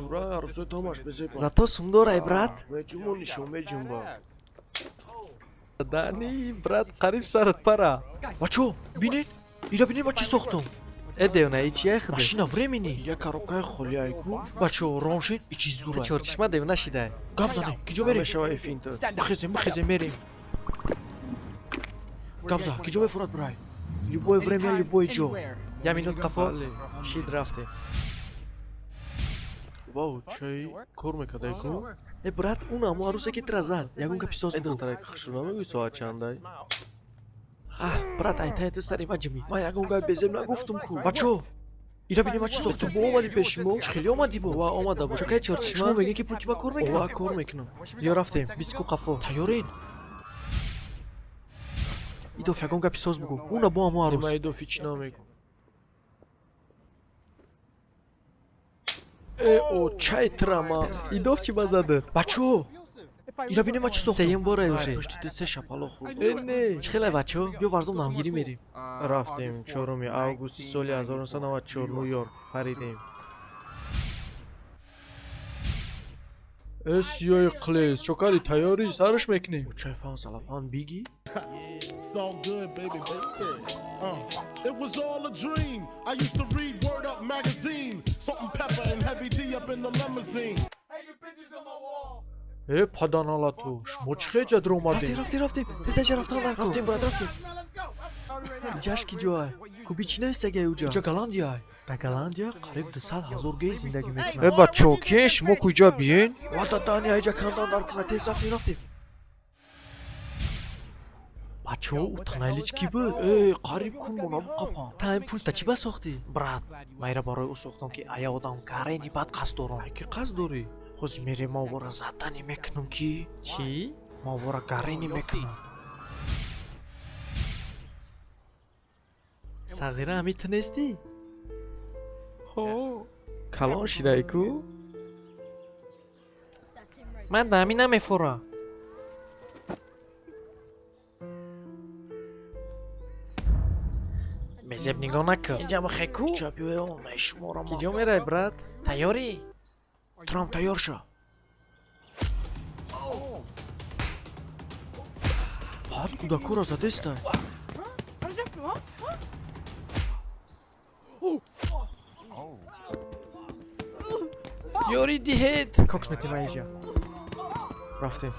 Зура арӯсои томаш безеба. Зато сумдорай, брат. Меҷумон нишон меҷумба. Дани, брат, қариб сарат пара. Бачо, бинед, ира бинед, ма чӣ сохтам. Э, девона, и чия худ? Машина времени. Як коробкаи холиай ку. Бачо, ром шед, и чиз зура. Чорчишма девона шидай. Гап занем, ки ҷо мерем? Мешава эфинта. Бихезем, бихезем, мерем. Гап зан, ки ҷо мефурад, брай? Любое время, любое ҷо. Я минут қафо шид, рафтем. Вау, чай кор мекардай ку? Э, брат, он амо арӯсе ки тира зад. Ягон гапи соз Э, бугӯ. духтарак, хушрӯ намегӯӣ, соат чандай? Аҳ, брат, айтая ту сари ма ҷимӣ. Ман ягон гап безеб нагуфтум ку. Бачо, ира бинед, ма чӣ сохтам. Бо омадӣ пеши мо? Чӣ хеле омадӣ бо? Ва омада буд. Чокай чорчишма. Шумо мегӯед, ки пул ма кор мекунам? Ова, кор мекунам. Ё рафтем, биску қафо. Тайёред? Идоф, ягон гапи соз бугӯ. Уна бо амо арӯс. Нима идоф ҳеч намегӯ. Э, о, чай трама. Идоф чӣ ба задад? Бачо, ира бинед, ма чӣ сохтам. Сеюм бора уже. Пушти ту се шапало хӯрд. Э, не. Чӣ хеле, бачо? Биё варзом намгирӣ мерем. Рафтем 4 августи соли 1994 Ню-Йорк паридем. Э, сиёи қилес, чокари тайёрӣ, сараш мекунем. Чай фан салафан бигӣ. It's all good, baby, baby. It was all a dream. I used to read Word Up magazine. Salt and pepper and heavy D up in the limousine. Э, паданалату, шумо чӣ хеҷа дуромадем? Рафтем, рафтем, рафтем. Песаҷа рафтан дар. Рафтем, брат, рафтем. Иҷаш ки ҷоай? Куби чӣ нависагай уҷа? Иҷа Голландияй. Дар Голландия қариб 200 000 гей зиндагӣ Э, мекунанд. бачо, киен шумо, куҷа биен? Ва дадани айҷа кандан дар куна, тез рафтем, рафтем. Бачо, ӯ тунайлич кӣ буд? Э, қариб кун монам қапам. Та ин пулта чӣ ба сохтӣ? Брат, ман ира барои ӯ сохтам, ки ая одам гарени бад қасд дорам. Ки қасд дорӣ? Ҳозир мерем, ма вора задани мекунам ки Чӣ? Ма вора гарени мекунам. Сағира, ҳами ту нестӣ? Ҳо. Калон шидай ку? Ман да ҳамин намефорам. Безеб нигоҳ накун. Инҷа михе ку? Иҷа биёй, мешуморам. Ки ҷо мерай, брат? Тайёрӣ? Трам тайёр ша. Баъд кӯдакҳоро задестай. Ёрӣ диҳед. Кокш метема иҷа. Рафтем.